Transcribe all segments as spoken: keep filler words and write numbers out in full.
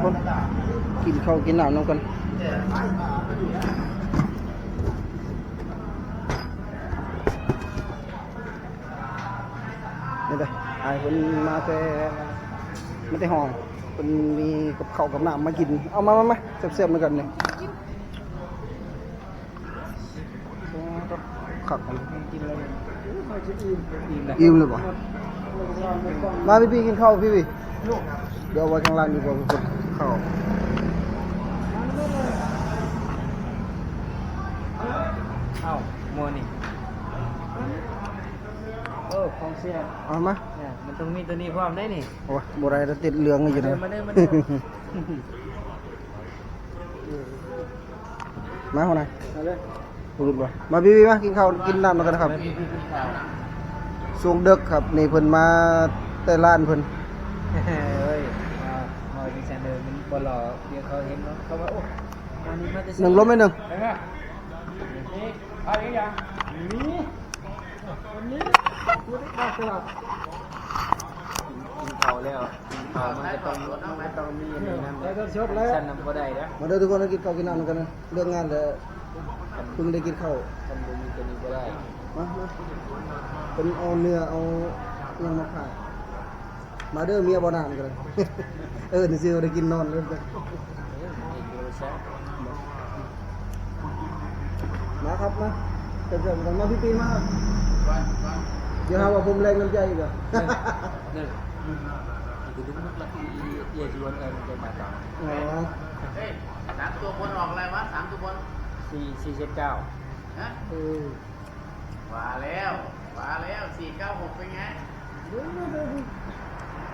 คนกินข้าวกินน้ำนำกัน นี่เด้อ อ้ายเพิ่นมาแต่ มาแต่ห้อง เพิ่นมีกับข้าวกับน้ำมากิน เอามา มา มา แซ่บๆนำกันนี่ คัก กินเลย อิ่มเลยบ่ มาพี่ๆ กินข้าวพี่ๆ เดี๋ยวไว้ข้างล่างดีกว่า ข้าว เอ้า morning เออ ของเสีย เอามา เนี่ย มันต้องมีตัวนี้พร้อมได้นี่ โอ้ย บ่ได้แล้ว ติดเหลืองอยู่นะ มาเด้อ มาเด้อ มาเด้อ มาหัวหน้า มาเลย พูดบ่ มาพี่ๆ มากินข้าวกินน้ำนำกันนะครับ มาพี่ๆ กินข้าว ช่วงดึกครับ นี่เพิ่นมาแต่ร้านเพิ่น เฮ้ย มา มาดิฉันเดินมันบ่หล่อ เดี๋ยวเขาเห็นเนาะ เขาว่า โอ้ มานี่มาแต่ หนึ่งลบไหมหนึ่ง ไปมา นี่ เอาอีกอย่าง นี่ วันนี้ กูได้มาสลับ กิน กินข้าวแล้ว กินข้าวมันก็ต้อง มันก็ต้องมีอันนี้นำ แล้วก็จบแล้ว ฉันนำบ่ได้นะ มาเด้อทุกคน มากินข้าวกินน้ำนำกันนะ เลิกงานแล้ว เพิ่งได้กินข้าว ฉันบ่มีตัวนี้บ่ได้ มา มา เพิ่นเอาเนื้อ เอาอิหยังมาขาย มาเด้อ เมียบ่นานก็เลย เออ นี่สิได้กินนอนเลย เออ นี่กินแล้วแซ่บ มาครับ มา เชิญๆ มา พี่ปีมา เดี๋ยวหาว่าผมแรงน้ำใจอีกเหรอ นั่น นั่น อีกตัวนึงมันละอี อี อี อี อี อ๋อ เฮ้ย สามตัวบนออกอะไรวะ สามตัวบน สี่ สี่เจ็ดเก้า ฮะ เออ มาแล้ว มาแล้ว สี่เก้าหก เป็นไง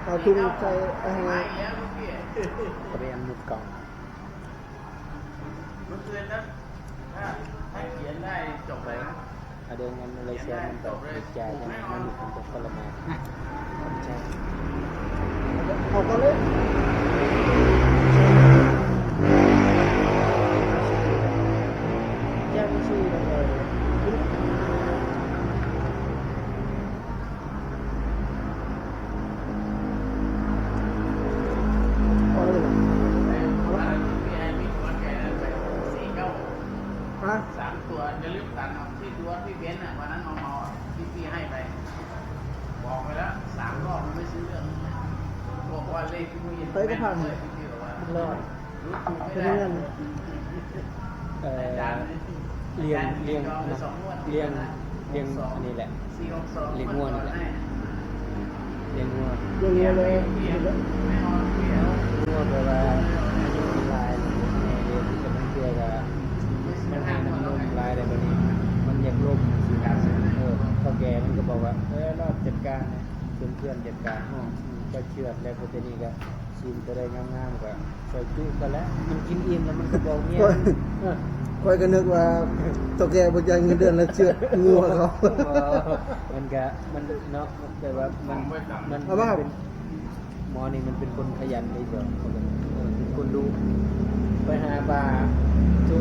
เอาถุงใส่ เอ้ย มาอีกแล้วลูกพี่ เตรียมหยุดกล่อง เมื่อคืนนะ ถ้า ถ้าเขียนได้จบเลยนะ เอาเดินเงินมาเลเซียมันแบบมีใจจัง มันอยู่เป็นตัวคนละแม่ ขอบใจ เอาก่อนเลย ยังสี่เลย พอแล้วเหรอ ฮะ สามตัว อย่าลืมตัดเอาที่ตัวพี่เบนซ์น่ะ วันนั้นเมาๆอ่ะ ที่พี่ให้ไป บอกไปแล้ว สามรอบ มันไม่ซื้อเรื่อง บอกว่าเลขที่มึงเห็น ไปก็ผ่าน แม่นเลย พี่บอกว่า รอด รู้ถูกไม่ เป็น ได้ เรื่อง เอ่อ เลี้ยง เลี้ยง เลี้ยง เลี้ยงอันนี้แหละ เลี้ยงงัวนี่แหละ เลี้ยงงัว เลี้ยงงัวเลย งัวแปลว่าอายุมันหลาย แม่เลี้ยงที่จะมันเกลือกับ มันให้น้ำนมหลายเลย บัดนี้มันอยากลม เออ เฒ่าแก่มันก็บอกว่า เออ รอดจัดการนะ เพื่อนๆจัดการ อืม ก็เชื่อดแล้ว พอทีนี้ก็ ชิ้นตัวใดงามๆก็ใส่จุก็แล้ว มันกินอิ่มแล้วมันก็บอกเมีย ข้อย เออ ข้อยก็นึกว่าเฒ่าแก่บ่จ่ายเงินเดือนแล้วเชื่อดงัวเขา มันก็ มันเนาะ แต่ว่ามัน มัน เอามาครับ เป็น หมอนี่มันเป็นคนขยันเลยเจ้า เออ เป็นคนรู้ ไปหาปลา จุ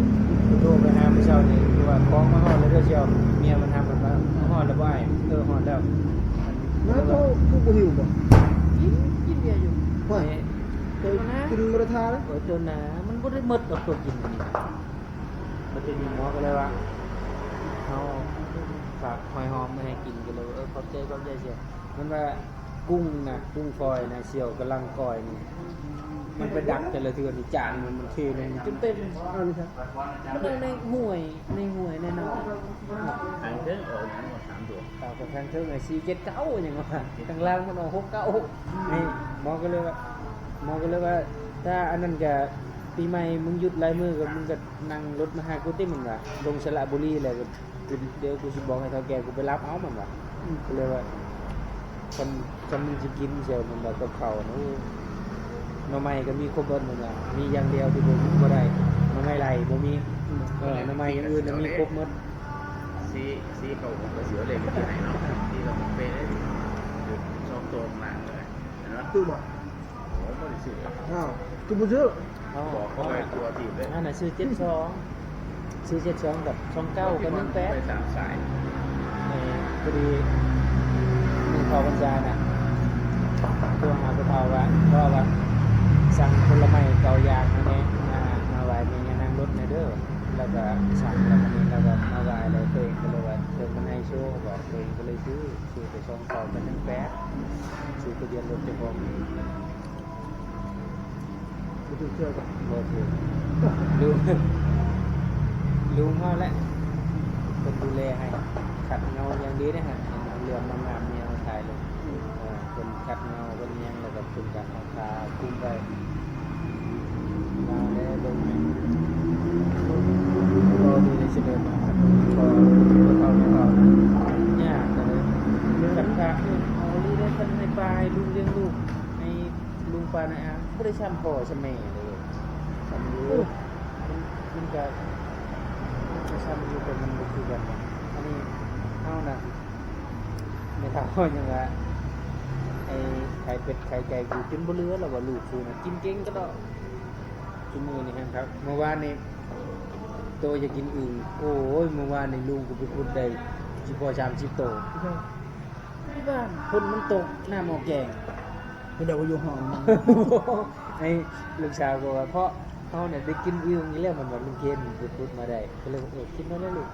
โทรไปหามื้อเช้านี่ คือว่าของมาฮอดแล้วเด้อเจ้า เมียมันถามว่า มาฮอดแล้วบ่อ้าย เออ ฮอดแล้ว มาโทร คือบ่หิวบ่ กิน กินเบียร์อยู่ ว่า เอ๊ะ เคยกินบ่ได้ทานะ โอ้ย เจ้าหนา มันบ่ได้หมดดอกตัวกินนี่ มันจะมีหมอก็เลยว่า เอาฝากหอยหอมมาให้กิน ก็เลยว่า เออ ขอบใจ ขอบใจเสี่ยว มันว่ากุ้งนะ กุ้งฝอยนะ เสี่ยวกำลังก่อยนี่ มันไปดักแต่ละเทื่อนี่ จานมัน มันเทลงจนเต็ม เอาเลยครับ มันเอาในห้วย ในห้วยในนา ทางเทิงออกหยังว่าสามตัว ตามกับทางเทิงไอ้สี่เจ็ดเก้าหยังวะ ข้างล่างมันออกหกเก้า นี่ หมอก็เลยว่า หมอก็เลยว่า ถ้าอันนั้นก็ปีใหม่มึงหยุดหลายมื้อก็มึงก็นั่งรถมาหากูติ มึงว่า ลงสระบุรีแล้วก็ กู เดี๋ยวกูสิบอกให้เฒ่าแก่กูไปรับเอา มันว่า อืม ก็เลยว่า คัน คันมึงสิกินเสี่ยว มันว่า กับข้าวนะ โอ้ หน่อไม้ก็มีครบเบิด มันว่า มีอย่างเดียวที่บ่ บ่ได้ หน่อไม้ไล่บ่มี อืม เออ หน่อไม้อย่างอื่นน่ะมีครบหมด สี่ สี่เก้าหก ก็สิเอาเลขที่ไหนเนาะ สี่เก้าหก เป๊ะเลย สองตัวข้างล่างเลย เห็นไหม คือบ่ โอ้ บ่ได้ซื้อ อ้าว คือบ่ซื้อ อ๋อ บอกเขาไปตัวทีมเลย อันน่ะซื้อเจ็ดสอง ซื้อเจ็ดสองกับสองเก้ากับหนึ่งแปด ไปตามสาย เออ พอดีมื้อเข้าพรรษาน่ะ โทรหาผู้เฒ่าว่า พ่อว่า สั่งผลไม้ไป เกายางมาแน่มามาไหว้แม่ย่านางรถแน่เด้อ แล้วก็สั่งแล้วบัดนี้ แล้วก็มาไหว้แล้ว ตัวเองก็เลยว่า เออ มันให้โชค บอก ตัวเองก็เลยซื้อ ซื้อไปสองเก้ากับหนึ่งแปด ซื้อทะเบียนรถเจ้าของ บ่ถือเทื่อ บ่ถือ ลุง ลุงเฮาแหละ เพิ่นดูแลให้ ขัดเงาอย่างดีเด้หั่น เหลืองงามๆ แนวถ่ายรูป เอ่อ เพิ่นขัดเงา เพิ่นหยัง แล้วก็เพิ่นก็เอาผ้าคลุมไว้ มาแล้วเบิ่ง รอดูในเสนอมาครับ พอเท่านี้ก็ยากเลย ขัดผ้า เอาลีได้ เพิ่นให้ปลาให้ลุงเลี้ยงลูก ให้ลุงปลาในอ่าง บ่ได้ซ้ำพ่อซ้ำแม่เลย ซ้ำอยู่ มัน มันก็ มันก็ซ้ำอยู่ แต่มันบ่คือกันนะ อันนี้เฮานะ แม่เฒ่ายังว่า ไอ้ไข่เป็ดไข่ไก่กูจนบ่เหลือแล้วว่า ลูกกูน่ะกินเก่งกะดอก ซุมื้อนี้หั่นครับ เมื่อวานนี้ โตอยากกินอึ่ง โอ้ย เมื่อวานนี้ลุงกูไปขุดได้สิพอสามสิบโต ที่บ้านฝนมันตก น้ำออกแกง เพิ่นเดาว่าอยู่ห้องมัน ไอ้ลูกสาวก็ว่า เพราะเฮาเนี่ยได้กินอึ่งอยู่แล้ว มันว่าลุงเคนไปขุดมาได้ ก็เลยว่า เออ กินมาแล้วลูก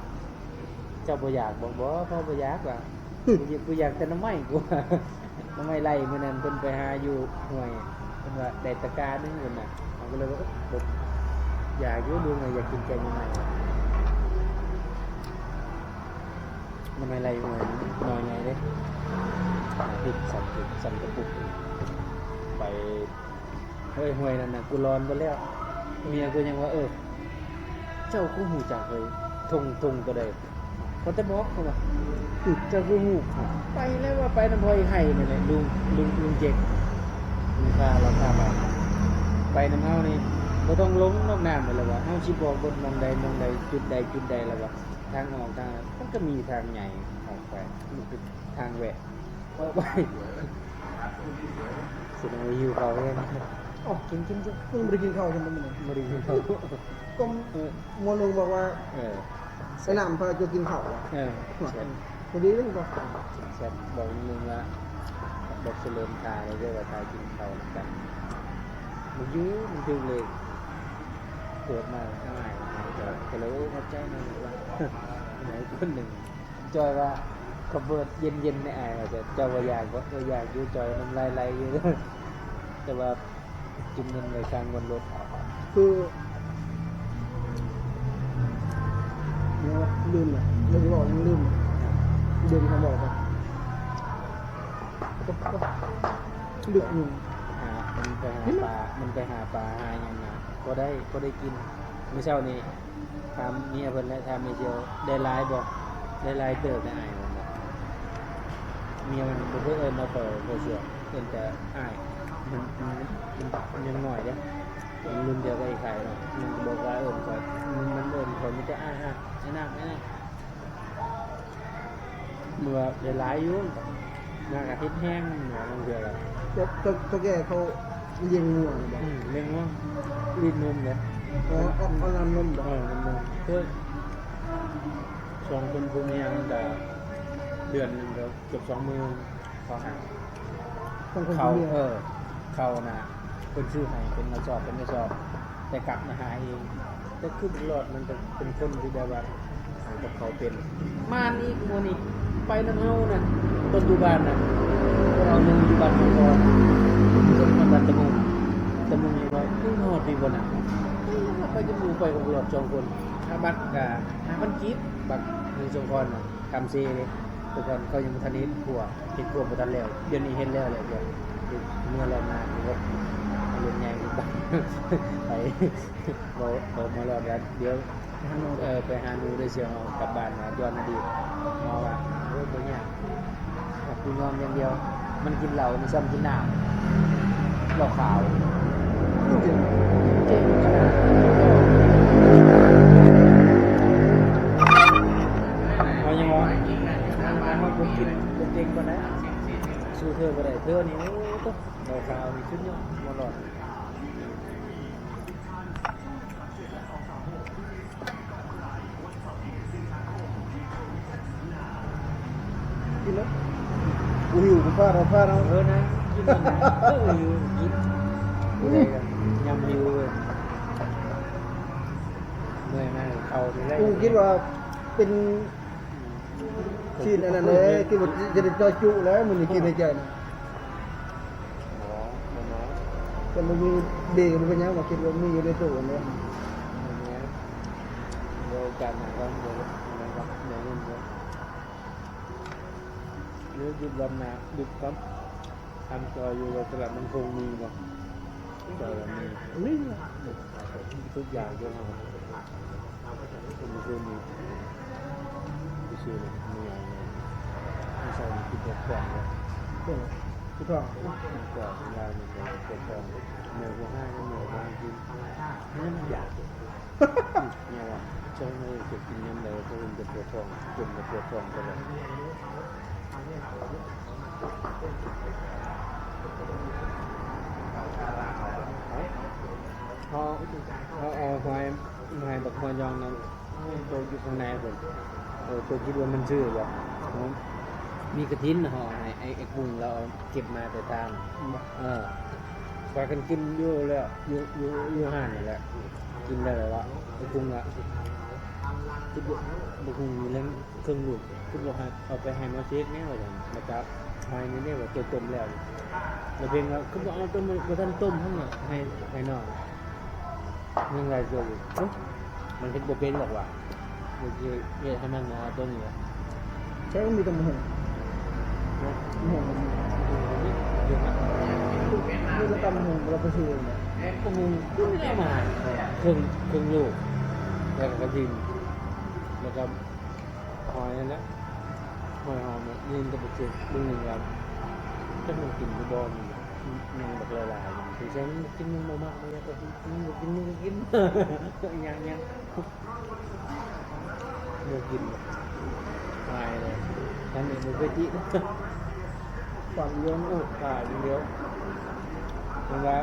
เจ้าบ่อยากบ่ บ่ พ่อบ่อยากว่ะ กูอยาก กูอยากแต่หน่อไม้ กูว่า หน่อไม้ไล่มื้อนั้นเพิ่นไปหาอยู่ห้วย เพิ่นว่าได้ตะกร้าหนึ่งเพิ่นน่ะ เฮาก็เลยว่า เออ บ่ อยากอยู่ลุงอะ อยากกินแกงหน่อไม้ หน่อไม้ไล่ห้วย หน่อใหญ่เด้ พริก สั่นพริก สั่นกระปุก ไป เฮ้ย ห้วยนั่นน่ะ กูร้อนไปแล้ว เมียกูยังว่า เออ เจ้ากูฮู้จักเฮ้ย ทง ทงตัวใด เขาแต่บอกเขาว่า อือ เจ้าคือฮู้ ไปแล้วว่าไปนำพ่อไอ้ไข่นั่นแหละ ลุง ลุง ลุงเจ๊ก ลุงพา เราพาไป ไปนำเฮานี่ บ่ต้องลงนอกน้ำเลยว่า เฮาสิบอกบนหม่องใดหม่องใด จุดใดจุดใดแล้วว่า ทางออกทาง มันก็มีทางใหญ่ออกไป มันเป็นทางแหวก ออกไป สิได้หิวข้าวแฮง อ๋อ กิน กิน กิน มึงบ่ได้กินข้าวใช่ไหมมื้อนี้ บ่ได้กินข้าว ก็ เออ หมอหนึ่งบอกว่า เออ ไปนำพาเจ้ากินข้าวอะ เออ แซ่บ พอดีเลยบอก แซ่บ บอกหมอหนึ่งว่า บอกเฉลิมถ่ายเลยเด้อ ว่าถ่ายกินข้าวนำกัน มันอยู่ มันถึงเลย เกิดมาแล้วอ้าย อ้ายก็ ก็เลย โอ้ ขอบใจนะ ว่า ไหนคนหนึ่ง จอยว่า ข้าวเบิดเย็นๆ ในอ้ายว่า แต่เจ้าบ่อยากบ่ เออ อยากอยู่ จอยน้ำลายไหลอยู่ แต่ว่ากินเงินไว้ค่างวดรถ คือ เดี๋ยวลืมเลย เรื่องที่บอกยังลืม ลืมคำบอกไป ดึกอยู่ หา มันไปหาปลา มันไปหาปลาหาหยังมา ก็ได้ ก็ได้กิน มื้อเช้านี้ ถามเมียเพิ่นแล้ว ถามเมียเชียว ได้หลายบ่ ได้หลายเติบได้อ้ายมันบ่ เมียมันบ่เคยเอิ้นว่าพ่อ พ่อเชียว เอิ้นแต่อ้าย มัน มัน มัน มันยังน้อยเด้ มันรุ่นเดียวกับไอ้ไข่เนาะ มันก็บอกว่าเอิ้นข้อย มัน มันเอิ้นข้อยมีแต่อ้าย อ้าย อ้ายนัก อ้ายนัก เมื่อหลายๆอยู่ มากะเฮ็ดแฮงเมื่อบางเทื่อก็ เจ้า เจ้า เจ้าแก่เขาเลี้ยงงัวหรือเปล่า อืม เลี้ยงงัว รีดนมเนี่ย อ๋อ เอา เอาน้ำนมเหรอ เออ น้ำนม คือสองคนผัวเมียมันก็เดือนหนึ่งก็เกือบสองหมื่น เขาหา ของคน เขา ผู้เดียว เออ เขาน่ะ เพิ่นซื้อให้เป็นกระสอบ เป็นกระสอบ แต่กลับมาหาเอง แต่คือบุญรอดมันเป็น เป็นคนที่แบบว่าหากับเขาเป็น มานี่มื้อนี้ ไปนำเฮานั่น ต้นอยู่บ้านน่ะ ไปเอาหนูอยู่บ้านมังกร จนฮอดบ้านตะมุง ตะมุงนี่ว่า มึงฮอดนี่บ่น่ะ ไปกับหมู่ ไปกับบุญรอดสองคน ค่าบัตรก็ห้าพันกีบ บัตรหนึ่งสองคนน่ะ กำเซเลย แต่ก่อนเขายังบ่ทันเฮ็ดครัว เฮ็ดครัวบ่ทันแล้ว เดี๋ยวนี้เฮ็ดแล้วแหละ เดี๋ยวเมื่อแล้วมา เดี๋ยวเรื่องใหญ่ ไป บ่ บ่มาแล้ว เดี๋ยว เดี๋ยว หาหนู เออ ไปหาหนูได้เสียงเอากลับบ้านมาย้อนอดีต หมอว่า โอ้ย บ่ยาก ออกกูนอนอย่างเดียว มันกินเหล้า มันซ้ำกินน้ำ เหล้าขาว เก่ง เก่งขนาดนั้น เอายังวะ มันบ่กิน บ่เก่งปานใด สู้เธอบ่ได้ เธอนี่ โอ้โห เหล้าขาวนี่สุดยอด บ่รอด กินแล้ว กูหิว กูพลาดเอา พลาดเอา เออนะ กินแล้วนะ เออ หิว กิน ผู้ใดกัน ย หิวเลย เมื่อยมาก เขาไม่ได้ กูคิดว่าเป็น ชิ้นอันนั้นเลย คิดว่าจะได้จอยจุแล้ว มันจะกินในใจนะ อ๋อ มันน้อย แต่มันมีเบรกมันเป็นยัง ว่าคิดว่ามีอยู่ในตู้เนี่ย มันน้อย เดี๋ยวจานหนังก็เดี๋ยว เดี๋ยว เดี๋ยว เดี๋ยว เดี๋ยว หยุดรอบหน้า หยุดก่อน ทำจอยอยู่ว่าตลาดมันคงมีบ่ จอยมี นี่ ทุกอย่างเดี๋ยวเอา คนมาซื้อมี ไปซื้อเลย ไม่เอาเลย ไม่ใช่ มันกินแต่ของเลย เออ ถูกต้อง มันกรอบ มันลาย มันกรอบ มันกรอบ เนื้อพวกห้างก็เนื้อพวกห้างกิน ไม่ได้มันอยาก เนี่ยว่ะ ช่วงนี้จะกินยำใดก็เป็นแต่ปวดท้อง กินแต่ปวดท้องตลอด เขา เขาเอาหอย หอยบักหอยยองนั้น ตัวอยู่ข้างในผม เออ ตัวคิดว่ามันชื่อบ่ มีกระถินห่อให้ไอ้ ไอ้กุ้ง แล้วเอาเก็บมาแต่ตาม เออ พากันกินอยู่แล้ว อยู่ อยู่ อยู่ห้านนั่นแหละ กินได้แล้ววะ ไอ้กุ้งอะ คิดว่าบ่คงมีเรื่องเครื่องลูก คิดว่าให้เอาไปให้หมอเช็คแน่ว่าซั่น แล้วก็หอยนี่แน่ว่าตัวต้มแล้ว แล้วเพิ่นว่า คือบ่เอาต้ม บ่ทันต้มหั่นน่ะ ให้ ให้น้อง ยังไงตัวอยู่ เอ้า มันเฮ็ดบ่เป็นดอกว่ะ มันสิเฮ็ดให้มันเอาตัวนี้ว่ะ ใช่ มันมีแต่หมูหง หมูหง เดี๋ยวนะ นี่ก็ตำหมูหง เราไปซื้อเองเนี่ย ก็หมู ก็ไม่ได้เอามาให้ เครื่อง เครื่องลูก แล้วก็กระถิน แล้วก็หอยนั่นแหละ หอยหอมเนี่ย ยืนกับไปซื้อ เบิ่งหนึ่งแล้ว จักมันกินหรือบ่นี่ ยังบักหลายๆ คือใช้มันกินมันบ่มากเลย ก็กิน มันบ่กิน มันก็กิน ยัง ยัง บ่กิน ตายเลย ฉันนี่บ่เคยกิน ปั่นเดียว เออ ปั่นเดียว เวลา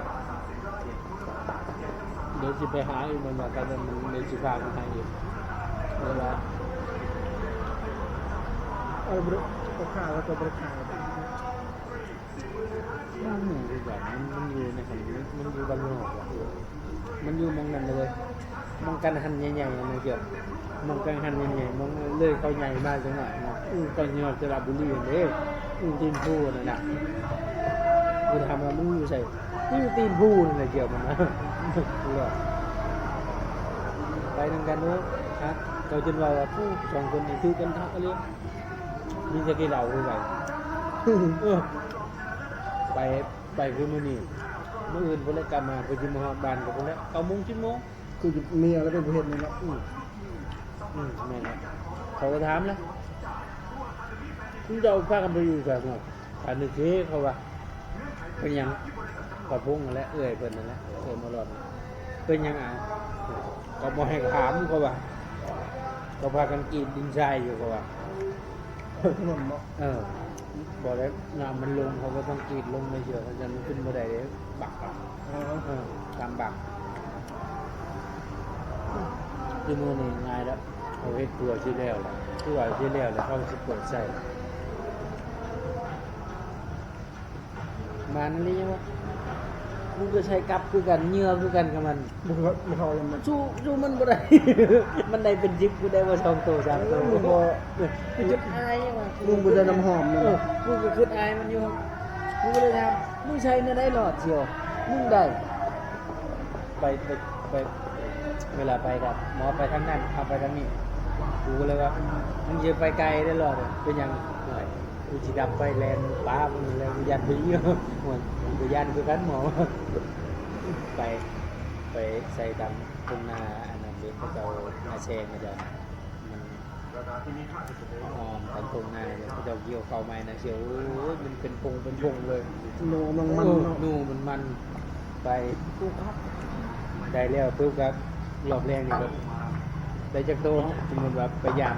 เดี๋ยวสิไปหาอีก มันว่ากัน มัน เดี๋ยวสิพาไปหาอีก เวลา เอาบริ ก็ข้าวแล้วก็บริการ มันเหมือนกับมัน มันอยู่ในของมัน มันอยู่บ้านนอกอะ มันอยู่หม่องนั้นเลย หม่องกังหันใหญ่ๆ นั่นเกือบ หม่องกังหันใหญ่ๆ หม่องเลยเขาใหญ่มากจังหน่อยเนาะ อือ ตอนนี้สระบุรีเด้ อือ ตีนภูนั่นน่ะ กูถามว่ามึงอยู่ไส กูอยู่ตีนภูนั่นแหละ เกือบมันนะ กูว่า ไปนำกันเนาะ ฮะ เขาจนว่า ว่า ผู้สองคนนี่คือกันคักอีหลี มีแต่กินเหล้าคือกัน เออ ไป ไปคือมื้อนี้ มื้ออื่นเพิ่นเลยกลับมา เพิ่นสิมาฮอดบ้านก็เพิ่นแล้ว เก้าโมง สิบโมง คือเมียแล้วเป็นผู้เฮ็ดนี่เนาะ อืม อืม แม่นแล้ว เขาก็ถามแล้ว มึงจะเอาพากันไปอยู่ไสเนาะ อันนี้สิ เขาว่า เป็นหยัง กระพงนั่นแหละ เอื้อยเพิ่นนั่นแหละ เอื้อยหมอหลอด เป็นหยังอ่ะ ก็บ่ให้ถาม เขาว่า ก็พากันกรีดดินทรายอยู่ เขาว่า ถนนเนาะ เออ บ่ได้ น้ำมันลง เขาก็ต้องกรีดลงในเสือ เขาจะมันขึ้นบ่ได้เด้ บักอะ อ๋อ เออ ตามบัก คือมื้อนี้ง่ายแล้ว เขาเฮ็ดครัวสิแล้วล่ะ ครัวสิแล้วแล้ว เขาสิเปิดใส่ มานั่นเลยว่า กูก็ใช้กับคือกัน เหยื่อคือกันกับมัน บ่เข้า บ่เข้าเลยมัน สู้ สู้มันบ่ได้ มันได้เป็นสิบ กูได้ว่าสองตัว สามตัว เออ มึงบ่ กูคิดอายว่ะ มึงบ่ได้น้ำหอมมัน เออ กูก็คิดอายมันอยู่ กูก็เลยถาม มึงใช้แนวใดรอดเชียว มึงได้ ไป ไป ไป เวลาไปกับหมอไปทางนั้น เอาไปทางนี้ กูก็เลยว่า มึงจะไปไกลได้รอดอะ เป็นหยัง ห่วย กูสิดับไฟแล่นป๊าบมึงแล้ว กูย่านผี ห่วย กูย่านคือกันหมอ ไป ไปใส่ตามทุ่งนาอันนั้นเด้ เขาเจ้านาแซง เขาเจ้า มัน หอมตามทุ่งนาเนี่ย เขาเจ้าเกี่ยวข้าวใหม่นะเชียว โอ้ย มันเป็นพงเป็นพงเลย หนูมันมัน เออ เนาะ หนูมันมัน ไป ได้แล้วปุ๊บครับ รอบแรกนี่ครับ ได้จักโต สมมุติว่าไปยาม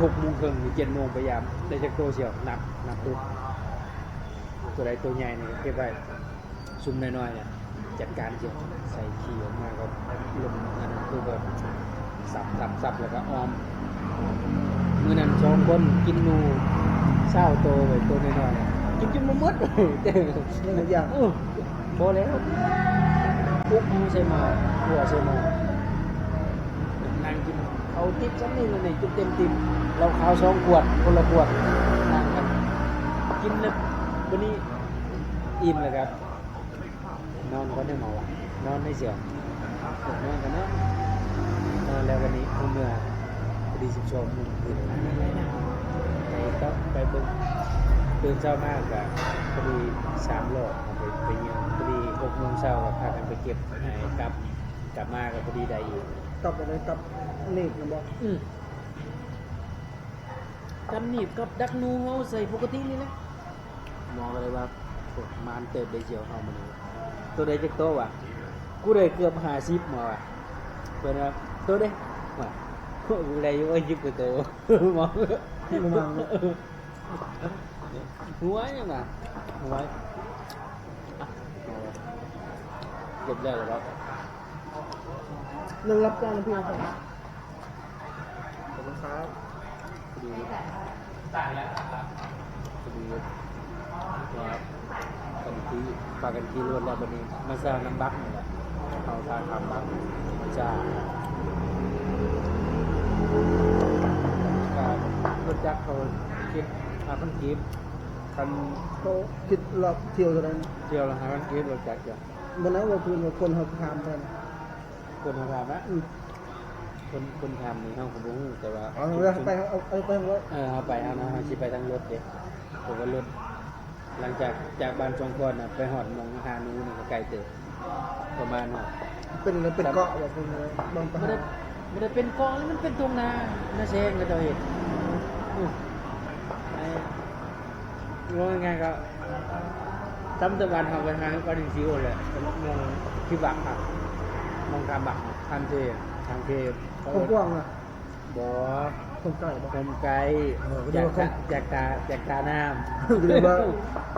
หกโมงครึ่งหรือเจ็ดโมงไปยาม ได้จักโตเชียว นับ นับปุ๊บ ตัวใดตัวใหญ่นี่ก็เก็บไว้ ซุมน้อยๆ เนี่ย จัดการเชียว ใส่ขี้ออกมาก็ลงอันนั้นปุ๊บก็สับ สับ สับ แล้วก็ออม มื้อนั้นสองคนกินหนูซาวโตไว้ ตัวน้อยๆ เนี่ย กินจนบ่หมด แต่ นั่นแหละอย่าง โอ้ พอแล้ว ปุ๊บเอาใส่หม้อ ขั่วใส่หม้อ นั่งกิน เขาติ๊บซ้ำนี่แล้วนี่ จุดเต็มติ๊บ เหล้าขาวสองขวด คนละขวด นั่งกัน กินนะ วันนี้ อิ่มเลยครับ นอนก็ได้หมอวะ นอนในเสื่อ นอนกันเนาะ นอนแล้ววันนี้ เมื่อ พอดี สิบสองโมงคืน ไปต่อ ไปเบิ่ง ตื่นเช้ามากะ พอดี สามรอบ ไป ไปเยี่ยม พอดี หกโมงเช้าก็พากันไปเก็บ ให้กลับ กลับมาก็พอดีได้อยู่ กลับไปเลย กลับหนีบนะบอก อืม กลับหนีบ กลับดักหนูเฮาใส่ปกตินี่แหละ หมอก็เลยว่า "โอ้ย มานเติบได้เจียวเฮามื้อนี้ ตัวใดจักโตวะ กูได้เกือบห้าสิบ" หมอว่า เพิ่นว่า "ตัวใด" ว่า "กูได้อยู่ เอ้ย สิบกว่าโต" หมอ ที่มัน หัวยังวะ หัว เก็บได้แล้วครับ เรื่องรับจ้างนะพี่ครับ ขอบคุณครับ พอดี พอดีว่ากันขี่ พากันขี่รถแล้วบัดนี้ มาซาน้ำบักนี่แหละ เอาทางทำบัก มาซาการรถจักรเขาคิดห้าพันกีบ คัน เขาคิดรอบเที่ยวเท่าไหร่นะ เที่ยวละห้าพันกีบ รถจักรจ้ะ วันนั้นว่าเพิ่นว่าคนเขาถามกัน คนเขาถามนะ อืม คน คนถามนี่เฮาก็บ่ฮู้ แต่ว่า เอา เอาไป เอา เอาไป เอา เออ เอาไป เอานะ เฮาสิไปทางรถเด้ เพราะว่ารถ หลังจาก จากบ้านสองคอนน่ะ ไปฮอดหม่องหาหนูนี่ก็ไกลเติบ ประมาณฮอด เป็นอะไร เป็นเกาะบ่ เป็นอะไร บางปะ บ่ได้ บ่ได้เป็นเกาะ มันเป็นทุ่งนา นาแซงเขาเจ้าเฮ็ด อืม ไอ้ ว่าไงก็ ซ้ำตะวันเฮาไปหาบ้านอินซีโอแหละ หม่องที่บักอะ หม่องทางบักอะ ทางเท ทางเท เขา กว้างๆนะ บ่ คนไกลบ่ คนไกล เออ ก็เรียกว่า จากตา จากตา จากตาน้ำ ก็เรียกว่า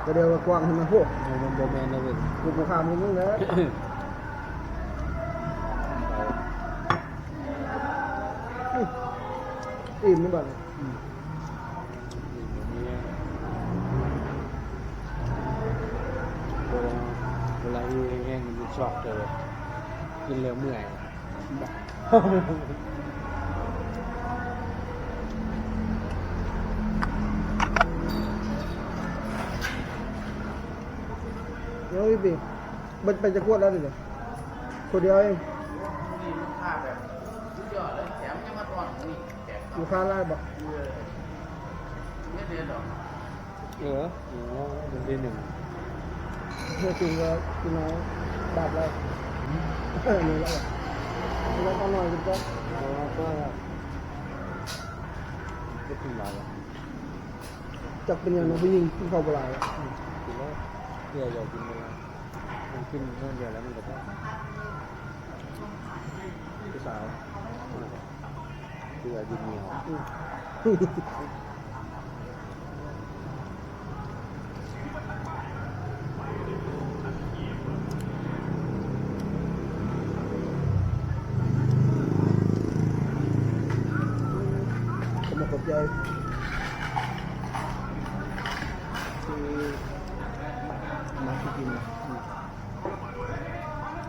ก็เรียกว่ากว้างใช่ไหมพวก โอ้ มันบ่แม่นนะเว้ย กู กูข้ามมึงแล้ว อิ่มนี่บัดนี้ อืม เวลา เวลาหิวแห้งๆ มันชอบเลย กินแล้วเมื่อย เดี๋ยวพี่ปิ๊ก มันไปจะขวดแล้วนี่เหรอ ขวดเดียวเอง นี่มันค่าแบบสุดยอดเลย แถมยังมาต้อนนี่ แถม ลูกค้าไล่บอก เออ ไม่เดือนหรอก เออ อ๋อ เดือนที่หนึ่ง เมื่อจริงก็พี่น้องบาทแล้ว อืม เออ นี่แล้วอะ แล้วก็หน่อยก็ อ๋อ ก็ ก็ถึงหลายละ จักเป็นอย่างนั้น ผู้หญิงกินข้าวบ่หลายอะ อืม กินแล้ว เพื่ออยากกินเวลา มันกินมื้อเดียวแล้วมันก็พอ ผู้สาว คืออายุเมียว อืม ขอบคุณครับยาย คือ มาที่กินนะ อืม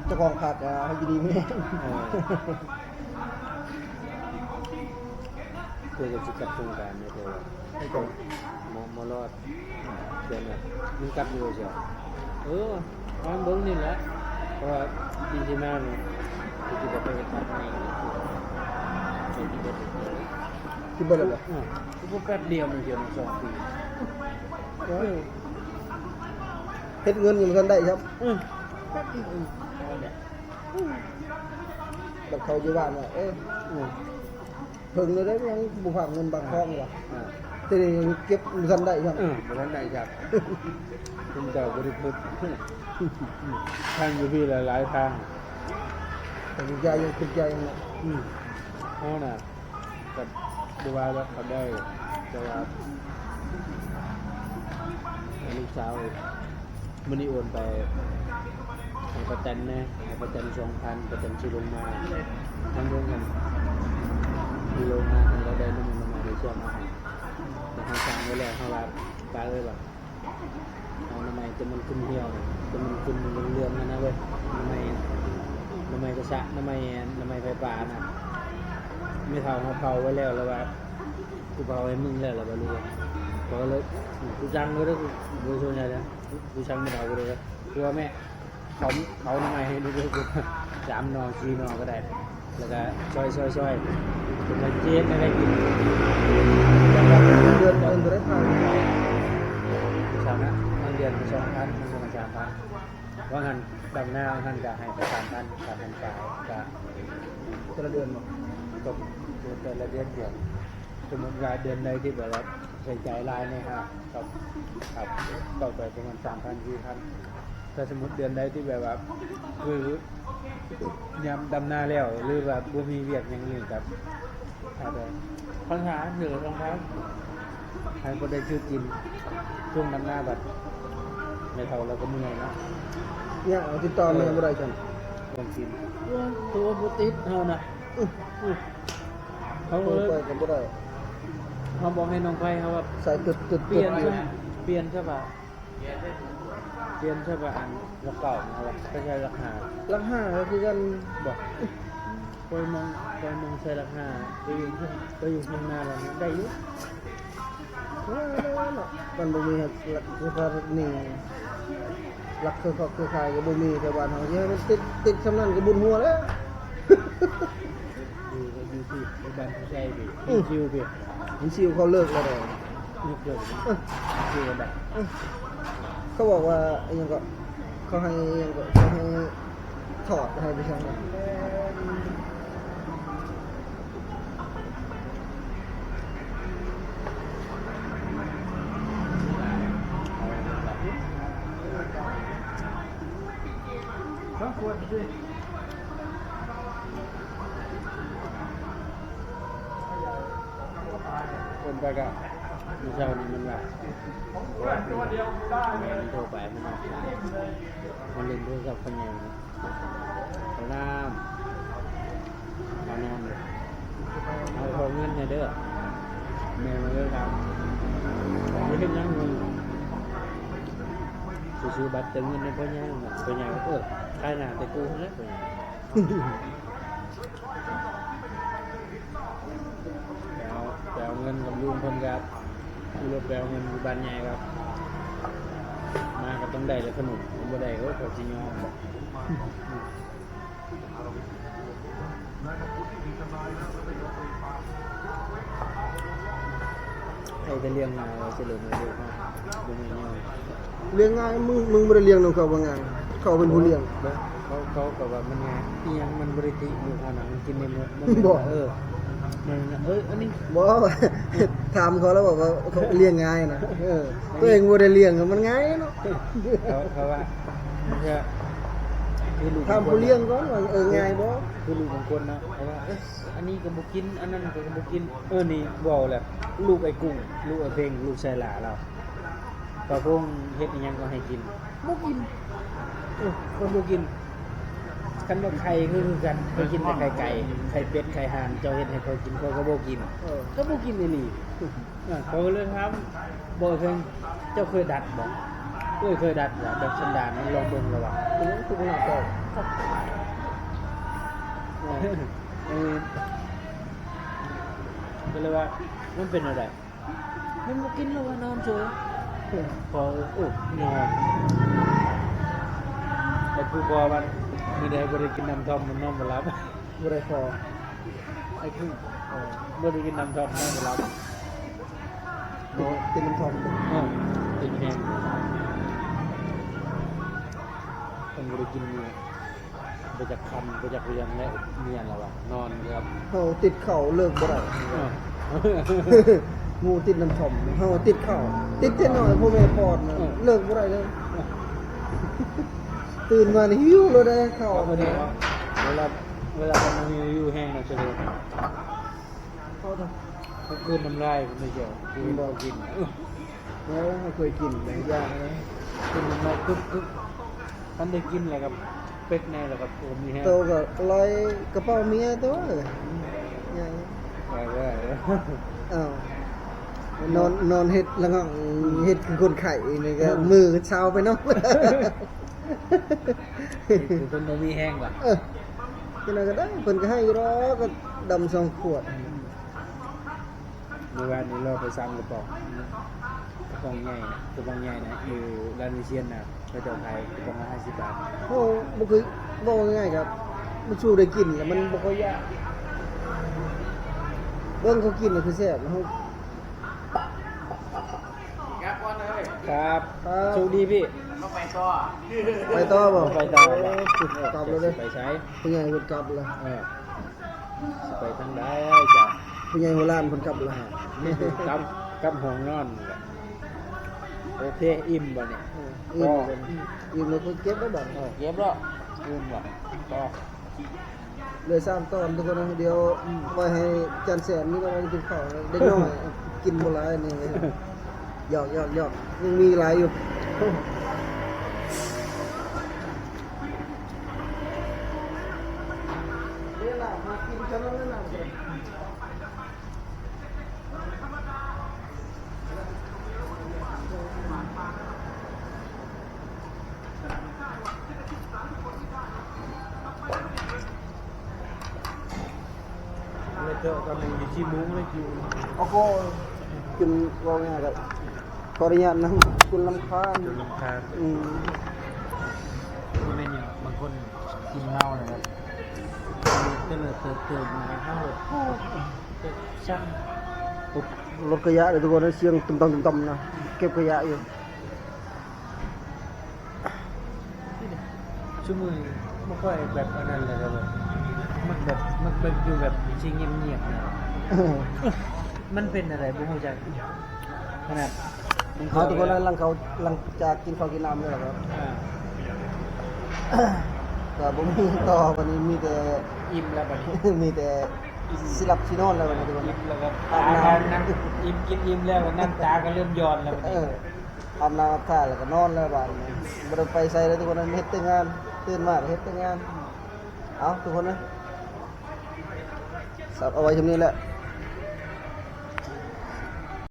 เจ้าของผักอ่ะ ให้อยู่ดีมีแฮง เออ เพื่อจะสิกลับโครงการเนี่ย แต่ว่า ให้ก่อน บ่ บ่รอด เดี๋ยวนะ มันกลับอยู่เสีย เออ วางเบิ่งนี่แหละ เพราะว่าปีที่มาเนี่ย คือสิบ่ไปเฮ็ดผักให้ คือสิบ่ไปเฮ็ด คิดเบิ่งแล้วบ่ อ่า คือบ่แป๊บเดียวมันเสียมาสองปี เออ เฮ็ดเงินยังบ่ทันได้ครับ อืม แป๊บเดียวเอง เอาแหละ อืม บัดเขาอยู่บ้านว่า เออ อืม เพิ่งเลยได้ยังบ่ฝากเงินบัตรทองว่ะ อ่า แต่นี่ยังเก็บบ่ทันได้ครับ เออ บ่ทันได้ครับ คุณเจ้าบ่ได้เพิ่น ทางอยู่พี่หลายๆทาง แต่คุณยายยัง คุณยายยัง อืม เอาน่ะ ก็บ่ว่าแล้วก็ได้ แต่ว่า ลูกสาว มื้อนี้โอนไปให้ป้าแตนแหน่ ให้ป้าแตนสองพัน ป้าแตนสิลงมา ทั้งวงกัน สิลงมา คันเราได้น้ำมันมา เดี๋ยวสิเอามาให้ แต่เฮาสั่งไว้แล้ว เฮาว่า ป้าเอ้ยว่า เอาหน่อไม้แต่มันขึ้นเหี่ยว แต่มันขึ้นเหลืองๆนั่นนะเว้ย หน่อไม้ สระน้ำไม้ น้ำไม้ไฟป่านะ ไม่เท่าเขาเผาไว้แล้ว แล้วว่า กูเผาให้มึงแล้ว แล้วว่ารู้ว่า เขาก็เลย กูสั่งเลย กูบ่สนใจแล้ว กูสั่งไม่เท่ากูเลย กูว่าแม่ เขา เขาน้ำไม้ให้ดูด้วย กู สามหน่อ สี่หน่อก็ได้ แล้วก็ซอยซอยซอย เป็นเจ็ดอะไรกิน เดือนเดือนเท่าไหร่ สามนะ เงินเดือนสองพัน มันก็มาสามพัน ว่าหันดำหน้า ว่าหันก็ให้ไปสามพัน สามพันปลาย ก็ แต่ละเดือนบ่ ตกแต่ละเดือนเดียว สมมุติว่าเดือนใดที่แบบว่าใช้จ่ายหลายเนี่ยฮะ ครับ ครับ ก็ไปประมาณสามพัน สี่พัน ถ้าสมมุติเดือนใดที่แบบว่า คือยามดำหน้าแล้ว หรือว่าบ่มีเวียกหยังนี่ครับ อาจจะ ปัญหาเหลือรองเท้า ให้บ่ได้ซื้อกิน ช่วงดำหน้าบัด ไม่เท่าเราก็เมื่อยเนาะ เนี่ยเอาติดต่อมาบ่ได้จัง ของกิน ตัวบ่ติดเฮานะ อื้อ อื้อ เขา โทรไปก็บ่ได้ เขาบอกให้น้องไพเขาว่า สายตึดตึดตึด เปลี่ยน อยู่ ซะ เปลี่ยนซะว่า เปลี่ยนซะว่าอันหลักเก้านะว่า ก็ใช้หลักห้า หลักห้าก็คือกัน บอก ปล่อยมอง ปล่อยมองใส่หลักห้า ไปอยู่ ไปอยู่ข้างหน้าแล้วนะ ได้อยู่ ว่าแล้วเนาะ มันบ่มีหลัก คือพระนี่ หลักเครือครอบเครือข่ายก็บ่มี แต่บ้านเฮา อย่าให้มันติด ติดส่ำนั้นก็บุญหัวแล้ว อยู่ อยู่ที่บ้านผู้ชายพี่ อืม ชิวๆพี่ มันชิว เขาเลิกแล้วเด้อ เลิก เลิก เออ ชิวกันได้ เออ เขาบอกว่าอิหยังก็ เขาให้อิหยังก็ เขาให้ถอด ให้ไปช่างมัน คนไปกะมื้อเช้านี้มันว่า แม่มันโทรไป มันว่า มันเล่นโทรศัพท์คนเดียว เอาน้ำ เอานอน เอาขอเงินแหน่เด้อ แม่มันเลยถาม บ่เฮ็ดหยังมึง สิซื้อบัตรเติมเงินให้พ่อใหญ่น่ะ พ่อใหญ่ว่า เออ ขายหน้าแต่กูนั่นแหละ พ่อใหญ่ ไปเอา ไปเอาเงินกับลุงเพิ่นครับ ขี่รถไปเอาเงินอยู่บ้านใหญ่ครับ มาก็ต้องได้แล้วขนม ผมบ่ได้ โอ้ย ข้อยสิยอมบ่ ไอ้แต่เลี้ยงง่าย ว่าสิเลี้ยงง่ายเด้อ บ่แม่นแนว เลี้ยงง่าย มึง มึงบ่ได้เลี้ยงนำเขาว่าง่าย เขาเป็นผู้เลี้ยง บ่ เขา เขาก็ว่ามันง่าย อีหยังมันบ่ได้ติลูกเฮานะ มันกินได้หมด มัน บ่ เออ มัน เอ้ย อันนี้ บ่ ถามเขาแล้วบอกว่าเขาเลี้ยงง่ายนะ เออ ตัวเองบ่ได้เลี้ยง มันง่ายเนาะ เขา เขาว่า มันจะ คือลูก ถามผู้เลี้ยงก่อนว่า เออ ง่ายบ่ คือลูกบางคนนะ เขาว่า เอ้ย อันนี้ก็บ่กิน อันนั้นก็บ่กิน เออ นี่เว้าแล้ว ลูกไอ้กุ้ง ลูกไอ้เพ็ง ลูกไซหล่าเรา ปลาพงเฮ็ดอิหยังก็ให้กิน บ่กิน เออ คนบ่กิน คันว่าไข่ก็คือกัน ข้อยกินแต่ไข่ไก่ ไข่เป็ด ไข่ห่าน เจ้าเฮ็ดให้ข้อยกิน ข้อยก็บ่กิน เออ ก็บ่กินอีหลี อ่ะ เขาก็เลยถาม บ่เพิ่น เจ้าเคยดัดบ่ เอ้ย เคยดัดล่ะ ดัดสันดาน มันลองเบิ่งแล้วว่ะ เป็นหยังคือบ่น่าเจ้า เออ ก็เลยว่า มันเป็นอะไร มันบ่กินแล้วว่ะ นอนเฉย พอ เออ นอน แต่ผู้พอมัน มื้อใดบ่ได้กินน้ำท่อม มันนอนบ่หลับ บ่ได้พอ ไอ้คือ เออ บ่ได้กินน้ำท่อมนอนบ่หลับ โอ้ กินน้ำท่อม เออ กินแฮง มันบ่ได้กินมื้อ บ่จักคำ บ่จักเรื่อง และเมียแล้วว่ะ นอนครับ เฮาติดข้าวเลิกบ่ได้ เออ หมู่ติดน้ำท่อม เฮาติดข้าว ติดแต่น้อย พ่อแม่ป้อนน่ะ เออ เลิกบ่ได้เลย ตื่นมานี่หิวเลยได้ข้าว ครับ พอดีเนาะ เวลา เวลามันหิวแฮงน่ะ เฉย เขาจะ เขากลืนน้ำลาย มันไม่เกี่ยว คือบ่กิน เออ เออ เขาเคยกินหลายอย่างนะ กลืนน้ำลายกึกกึก คันได้กินแล้วก็เป๊กแน่แล้วก็ โอ้ มีแฮง โตก็ลอยกระเป๋าเมียตัว อืม อย่าง ไปเรื่อย อ้าว นอน นอนเฮ็ดละง่อง เฮ็ดคือคนไข้นี่ก็ เออ มือเช้าไปเนาะ คือคนบ่มีแฮงว่ะ เออ นั่นก็ได้ เพิ่นก็ให้อยู่ดอก ก็ดำสองขวด เมื่อวานนี้เราไปสามกระป๋อง กระป๋องใหญ่นะ กระป๋องใหญ่นะ อยู่ร้านวิเชียรนะ เขาเจ้าขายกระป๋องละห้าสิบบาท โอ้ บ่คือ บอกง่ายๆครับ มันสู้ได้กินแล้วมันบ่ค่อยยาก เบิ่งเขากินน่ะคือแซ่บ เฮา ครับ ครับ โชคดีพี่ ไปต่อบ่ ไปต่อ โอ้ กลับแล้วเด้อ ไปใช้ ผู้ใหญ่เพิ่นกลับแล้ว เออ สิไปทางใดจ้ะ ผู้ใหญ่หัวล้านเพิ่นกลับแล้ว นี่คือกลับ กลับห้องนอนนี่แหละ โอเค อิ่มบ่เนี่ย เออ อิ่ม อิ่มแล้วก็เก็บไว้บัด เออ เก็บแล้ว อิ่มแล้ว ต่อ เหลือสามตอนทุกคนนะ เดี๋ยวไว้ให้จันแสนนี่ก็ไว้กินข้าว เด็กน้อยกินบ่หลายนี่ หยอก หยอก หยอก ยังมีหลายอยู่ เวลามากินกันแล้วนะ ไม่เจอกันหนึ่งอยู่ที่มุ้งเลยอยู่ โอ้โห กินว่าไงครับ ขออนุญาตนะ กินลำคาญ จนรำคาญ อืม แม่นอยู่ บางคนกินเมาเลยครับ เจริญเติบโตมาทั้งหมด โอ้ ช่าง รถขยะเลยทุกคนนะ เสียงตุ้มตั้มตุ้มตั้มนะ เก็บขยะอยู่ ซุมื้อบ่ค่อยแบบอันนั้นเลยครับผม มันแบบ มันแบบอยู่แบบสิเงียบๆนะ มันเป็นอะไรบ่ฮู้จัก ขนาด เอาทุกคนนะ หลังเขา หลังจากกินข้าวกินน้ำแล้วครับ อ่า ก็บ่มีต่อ วันนี้มีแต่ อิ่มแล้วบัดนี้ มีแต่สิหลับสินอนแล้ววันนี้ทุกคน อิ่มแล้วครับ อาบน้ำ ตาก็นั่ง อิ่ม กินอิ่มแล้วก็นั่ง ตาก็เริ่มย้อนแล้วบัด เอ นี้ อ อาบน้ำอาบท่าแล้วก็นอนแล้วบาดนี้ บ่ได้ไปไสเลยทุกคนนะ เฮ็ดแต่งาน ตื่นมาก็เฮ็ดแต่งาน เอาทุกคนนะ สับเอาไว้เท่านี้แหละ